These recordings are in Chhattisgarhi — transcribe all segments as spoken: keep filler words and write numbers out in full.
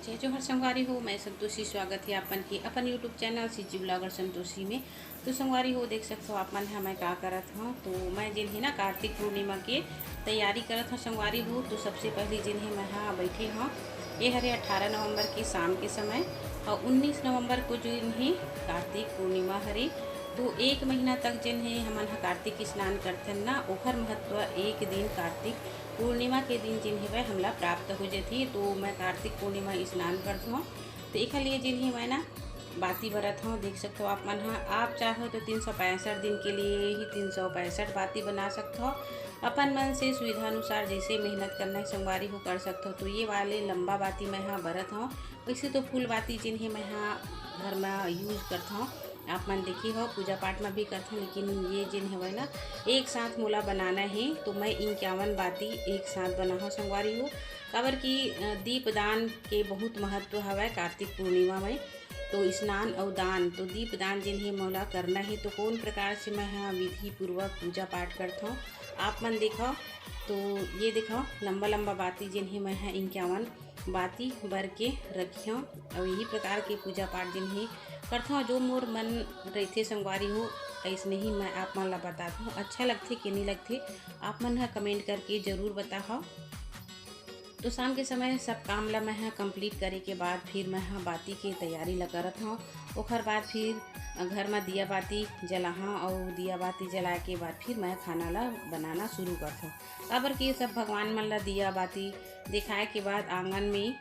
जय जोहार संगवारी हो, मैं संतोषी। स्वागत हे आप मन के अपन YouTube channel CG Vlogger Santoshi में। तो संगवारी हो, देख सकथो आप मन ह मैं का करत हव। तो मैं जेन हे ना, कार्तिक पूर्णिमा के तैयारी करत हव संगवारी हो। तो सबसे पहली जेन हे, मैं ह बैठे हव, ये हरे अठारह नवंबर के शाम के समय, और उन्नीस नवंबर को जेन हे कार्तिक पूर्णिमा हरे। तो एक महीना तक जेन हे हमन ह कार्तिक स्नान करथन ना, ओखर महत्व एक दिन कार्तिक पूर्णिमा के दिन जेन हेवय हमला प्राप्त हो जथे। तो मैं कार्तिक पूर्णिमा स्नान करथों, तो एखर लिए जेन हे मैं ना बाती बरत हव। देख सकथो आप मन ह, आप चाहो तो तीन सौ पैंसठ दिन के लिए ही तीन सौ पैंसठ बाती बना सकथो। अपन मन से सुविधा अनुसार जैसे मेहनत करना है संगवारी हो, कर सकथो। तो ये वाले लंबा बाती मैं ह बरत हव। वैसे तो फूल बाती जेन हे मैं ह घर में यूज करथों, आप मन देखे हो, पूजा पाठ में भी करथों, लेकिन ये जेन हवय ना, एक साथ मोला बनाना हे, तो मैं इक्यावन बाती एक साथ बनाहूँ संगवारी हो। काबर कि अ, दीपदान के बहुत महत्व हवय कार्तिक पूर्णिमा में। तो स्नान अउ दान, तो दीपदान जेन हे मोला करना हे, तो कौन प्रकार से मैं ह विधि पूर्वक पूजा पाठ करथों, आप मन देखो। तो ये देखो, लंबा लंबा बाती जेन हे मैं ह इक्यावन बाती बर के रखियो, अउ यही प्रकार के पूजा पाठ जेन हे करथों। जो मोर मन रहिथे संगवारी हो, ऐसने ही मैं आप मन ला बताथों। अच्छा लगथे कि नहीं लगथे, आप मन ह कमेंट करके जरूर बताहव। तो शाम के समय सब काम ला मैं ह कंप्लीट करे के बाद फिर मैं ह बाती के तैयारी ला करत हव। ओखर बाद फिर घर म दिया बाती जलाहव, अउ दिया बाती जलाए के बाद फिर मैं खाना ला बनाना शुरू करथव। काबर कि सब भगवान मन ला दिया बाती दिखाए के बाद आंगन में,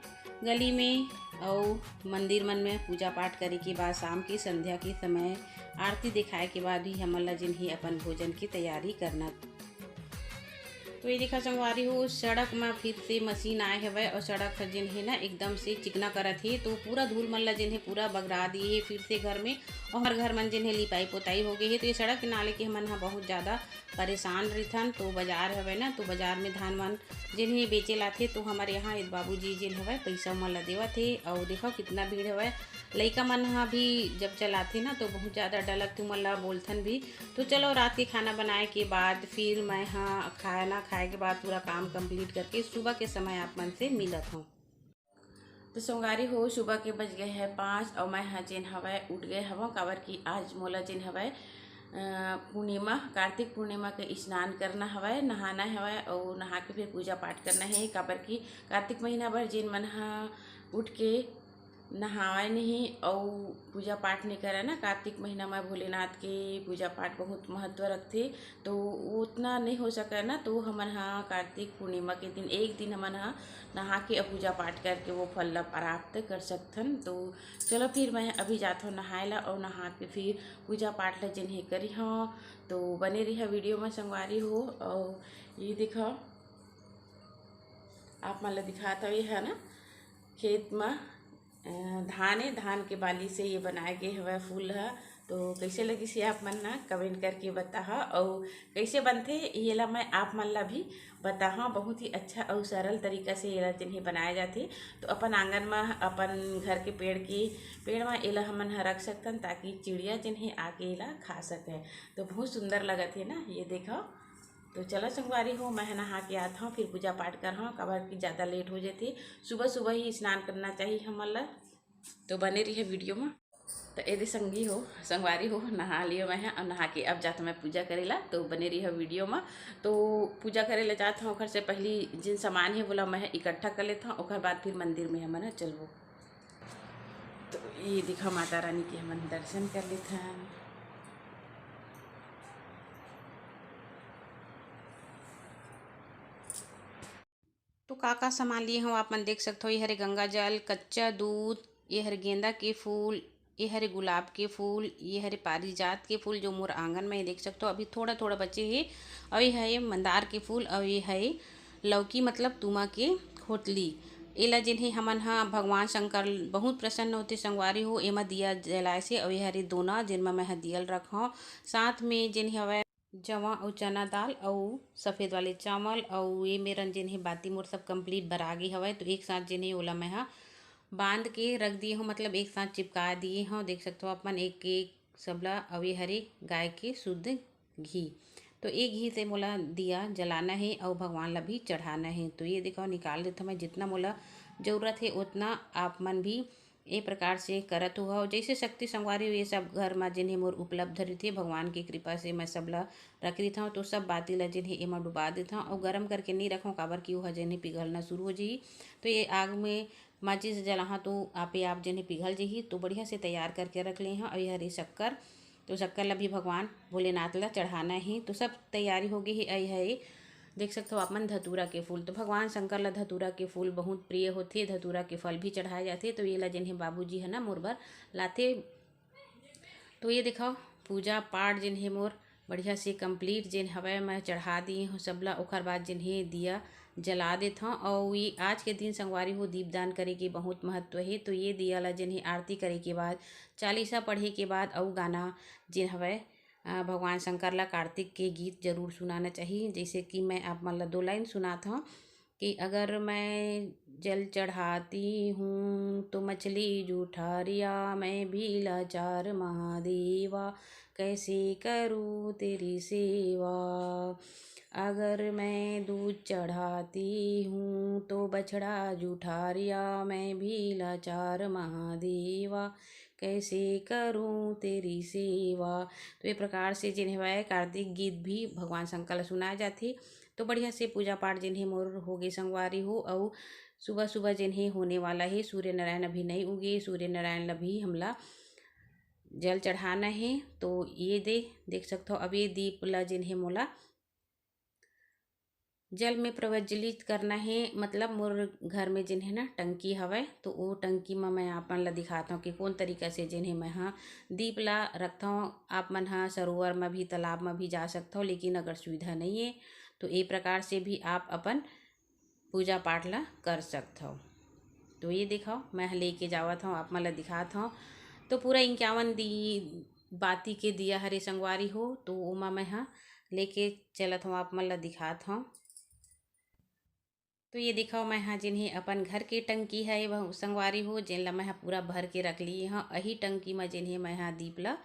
गली में अउ मंदिर मन में पूजा पाठ करे के बाद शाम के संध्या के समय आरती दिखाए के बाद ही हमन ला जेन हे अपन भोजन की तैयारी करना। तो ये देखा संगवारी हो, सड़क में फिर से मशीन आए हवय और सड़क ह जेन हे ना एकदम से चिकना करत हे, तो पूरा धूल मन ला जेन हे पूरा बगरा दिए हे फिर से घर में। और हर घर मन जेन हे लिपाई पोताई हो गए हे। तो ये सड़क के नाले के हमन ह बहुत ज़्यादा परेशान रहिथन। तो बाजार हवय ना, तो बाजार में धान वान जेन हे बेचे लाथे, तो हमर यहाँ बाबूजी जेन हवय पैसा मन ला देवत हे। और देखो कितना भीड़ हवय, लइका मन ह भी जब चलाथे ना, तो बहुत ज़्यादा डर लगथे, उमन ला बोलथन भी। तो चलो, रात के खाना बनाए के बाद फिर मैं ह खाना खाए के बाद पूरा काम कंप्लीट करके सुबह के समय आप मन से मिलत हूँ। तो संगवारी हो, सुबह के बज गए हैं पाँच और मैं ह जेन हवय उठ गए हवं, काबर कि आज मोला जेन हवय अ, पूर्णिमा, कार्तिक पूर्णिमा के स्नान करना हवय, नहाना हवय और नहा के फिर पूजा पाठ करना है। काबर कि कार्तिक महीना भर जेन मन ह उठ के नहावय नहीं अउ पूजा पाठ नहीं करय ना, कार्तिक महीना म भोलेनाथ के पूजा पाठ बहुत महत्व रखथे। तो उतना नहीं हो सकय ना, तो हमन ह कार्तिक पूर्णिमा के दिन, एक दिन हमन ह नहा के अउ पूजा पाठ करके वो फल ला प्राप्त कर सकथन। तो चलो फिर मैं अभी जात हूँ नहाए ला, अउ नहा के फिर पूजा पाठ ला जेन हे करी हूँ। तो बने रहा वीडियो में संगवारी हो। अउ ये देखो, आप मन ला दिखात हव, ये है ना खेत में अ, धान ए, धान के बाली से ये बनाए गे हवय फूल ह। तो कइसे लगिस हे आप मन ला कमेंट करके बताहा, अउ कइसे बनथे येला मैं आप मन ला भी बताहा। बहुत ही अच्छा अउ सरल तरीका से येला जेन हे बनाए जाथे। तो अपन आंगन म, अपन घर के पेड़ के, पेड़ म येला हमन ह रख सकथन, ताकि चिड़िया जेन हे आके येला खा सके। तो बहुत सुंदर लगत हे ना, ये देखो। तो चला संगवारी हो, मैं नहा के आत हूँ, फिर पूजा पाठ कर हूँ, काबर कि ज़्यादा लेट हो जाथे। सुबह सुबह ही स्नान करना चाहिए हमन ला। तो बने रहिए वीडियो में। तो एदे संगी हो, संगवारी हो, नहा लियो मैं ह, और नहा के अब जात मैं पूजा करेला। तो बने रहिए वीडियो में। तो पूजा करेला जात हूँ, ओखर से पहली जिन सामान है, वोला मैं इकट्ठा कर लेता हूँ, ओखर बाद फिर मंदिर में हमन ह चलबो। तो ये देखा, माता रानी के हमन दर्शन कर लेथन। तो का का सामान लिए हव, आप मन देख सकथव। ये हरे गंगा जल, कच्चा दूध, ये हरे गेंदा के फूल, ये हरे गुलाब के फूल, ये हरे पारिजात के फूल, जो मोर आंगन में, ये देख सकथव, अभी थोड़ा थोड़ा बचे हे। अउ ये हरे मंदार के फूल, अउ ये हरे लौकी, मतलब तुमा के खोतली। एला जेन हे हमन ह भगवान शंकर बहुत प्रसन्न होथे संगवारी हो, एमा दिया जलाए से। अउ ये हरे दोना, जेन म मैं ह दियल रखहूँ, साथ में जेन हवय जवां अउ चना दाल अउ सफेद वाले चावल अउ ये मेरन जेन हे बाती मोर सब complete बरा गे हवय। तो एक साथ जेन हे ओला मैं ह बांध के रख दिए हूँ, मतलब एक साथ चिपका दिए हूँ। देख सकथो आप मन एक एक सबला। अउ ये हरे गाय के शुद्ध घी। तो ये घी से मोला दिया जलाना हे अउ भगवान ला भी चढ़ाना हे। तो ये देखो, निकाल देथो मैं जितना मोला जरूरत हे, ओतना आप मन भी ए प्रकार से करत हो। जैसे शक्ति संगवारी हो, ये सब घर म जिन्हें मोर उपलब्ध रहिथे, भगवान की कृपा से मैं सब ला रख रहिथव। तो सब बाती ला जिन्हें एमा डुबा देथव और गरम करके नहीं रखव, काबर कि ओह जिन्हें पिघलना शुरू हो जाही। तो ये आग में माचिस जलाहा तो आपे आप जिन्हें पिघल जाही। तो बढ़िया से तैयार करके रख ले हव। और ये हरे शक्कर, तो शक्कर ला भी भगवान भोलेनाथ ला चढ़ाना हे। तो सब तैयारी हो गई हे। आई है, देख सकते हो आप मन, धतूरा के फूल। तो भगवान शंकर ला धतूरा के फूल बहुत प्रिय होथे, धतूरा के फल भी चढ़ाए जाथे। तो ये ला जिन्हें बाबूजी है ना मोर बर लाथे। तो ये देखो, पूजा पाठ जिन्हें मोर बढ़िया से complete जिन हवय, मैं चढ़ा दी हूँ सबला। ओखर बाद जिन्हें दिया जला देथव। और ये आज के दिन संगवारी हो, दीपदान करे के बहुत महत्व हे। तो ये दिया ला जिन्हें आरती करे के बाद, चालीसा पढ़े के बाद, अउ गाना जिन हवय, अ, भगवान शंकर ला कार्तिक के गीत जरूर सुनाना चाहिए। जैसे कि मैं आप मन ला दो लाइन सुनात हव कि अगर मैं जल चढ़ाती हूँ तो मछली जूठारिया, मैं भी लाचार महादेवा, कैसे करूँ तेरी सेवा। अगर मैं दूध चढ़ाती हूँ तो बछड़ा जूठारिया, मैं भी लाचार महादेवा, कैसे करूँ तेरी सेवा। तो ये प्रकार से जिन हवय कार्तिक गीत भी भगवान शंकर ला सुनाए जाथे। तो बढ़िया से पूजा पाठ जिन्हें मोर होगे संगवारी हो। अउ सुबह सुबह जिन्हें होने वाला हे, सूर्य नारायण अभी नहीं उगे, सूर्य नारायण ला भी हमला जल चढ़ाना हे। तो ये दे देख सकथव, अब ये दीप ला जिन्हें मोला जल में प्रज्वलित करना हे, मतलब मोर घर में जिन्हें ना टंकी हवय, तो वो टंकी म मैं आप मन ला दिखात हव कि कौन तरीका से जिन्हें मैं हा दीप ला रखथव। आप मन हा सरोवर म भी, तालाब म भी जा सकथव, लेकिन अगर सुविधा नहीं है तो ये प्रकार से भी आप अपन पूजा पाठ ला कर सकथव। तो ये देखव, मैं ह लेके जावत हव, आप मन ला दिखात हव। तो पूरा इक्यावन दी बाती के दिया हरे संगवारी हो, तो ओमा मैं ह लेके चलत हव, आप मन ला दिखात हव। तो ये देखव, मैं ह जिन्हें अपन घर के टंकी है वह संगवारी हो, जेन ला मैं ह पूरा भर के रख लिए हव। अही टंकी म जिन्हें मैं ह दीप ला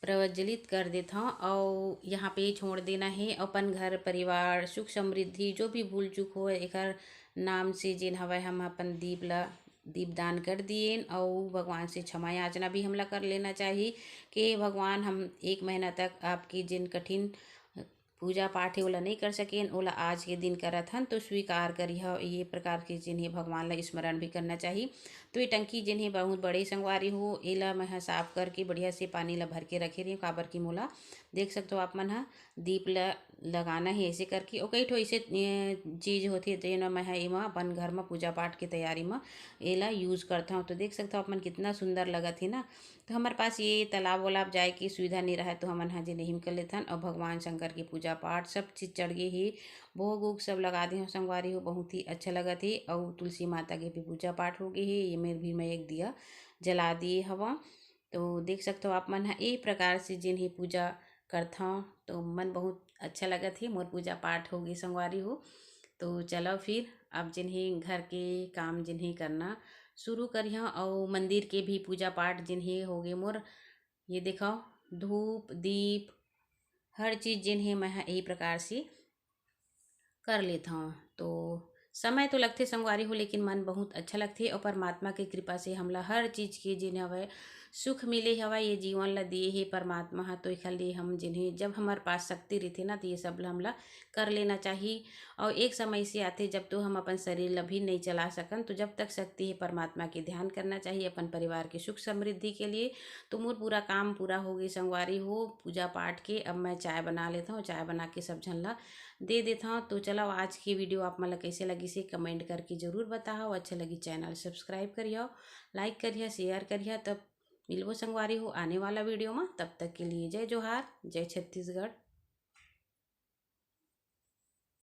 प्रज्वलित कर देथव। अउ यहाँ पे छोड़ देना हे अपन घर परिवार सुख समृद्धि, जो भी भूल चूक हो, एकर नाम से जेन हवय, हम अपन दीप ला दीपदान कर दिएन। अउ भगवान से क्षमा याचना भी हमला कर लेना चाही कि भगवान, हम एक महीना तक आपके जिन कठिन पूजा पाठ हे ओला नहीं कर सकेन, ओला आज के दिन करत हन, तो स्वीकार करिह। ये प्रकार के जिन्हें भगवान ला स्मरण भी करना चाही। तो ये टंकी जिन्हें बहुत बड़े संगवारी हो, एला मैं ह साफ करके बढ़िया से पानी ला भर के रखे रही हूँ, काबर कि मोला देख सकते हो आप मन ह दीप ला लगाना है ऐसे करके। और कई ठो ऐसे, ए, चीज होथे जेन मैं ह एमा अपन घर म पूजा पाठ के तैयारी म एला use करथव। तो देख सकते हो आप मन कितना सुंदर लगत हे ना। तो हमारे पास ये तालाब वालाब जाए की सुविधा नहीं रहा, तो हमन ह जे नहीं कर लेथन और भगवान शंकर के पूजा पाठ सब चीज चढ़ गए ही, भोग उग सब लगा दे हो संगवारी हो, बहुत ही अच्छा लगत हे। और तुलसी माता के भी पूजा पाठ हो गए हे। ये मेर भी मैं एक दिया जला दिए हवा। तो देख सकते हो आप मन ह ए प्रकार से जिन ही पूजा करथव, तो मन बहुत अच्छा लगत हे। मोर पूजा पाठ हो गए संगवारी हो। तो चलो फिर अब जिन ही घर के काम जिन ही करना शुरू करिहा। और मंदिर के भी पूजा पाठ जिन ही हो गए मोर। ये देखो, धूप दीप हर चीज जिन ही मैं ह ए प्रकार से कर लेथव। तो समय तो लगथे संगवारी हो, लेकिन मन बहुत अच्छा लगथे। और परमात्मा के कृपा से हमला हर चीज के जेन हवय सुख मिले हवय, ये जीवन ला दिए हे परमात्मा ह। तो एखर लिए हम जिन हे, जब हमर पास शक्ति रहिथे ना, तो ये सब ला हमला कर लेना चाही। और एक समय से आथे, जब तो हम अपन शरीर ला भी नहीं चला सकन, तो जब तक शक्ति हे परमात्मा के ध्यान करना चाही अपन परिवार के सुख समृद्धि के लिए। तो मोर पूरा काम पूरा हो गई संगवारी हो पूजा पाठ के। अब मैं चाय बना लेथव, चाय बना के सब झन ला दे देथव। तो चलो, आज की video आप मन ला कैसे लगिस हे comment करके जरूर बताओ। अच्छा लगी channel subscribe करियो, like करियो, share करियो। तब मिलबो संगवारी हो आने वाला video में। तब तक के लिए जय जोहार, जय छत्तीसगढ़।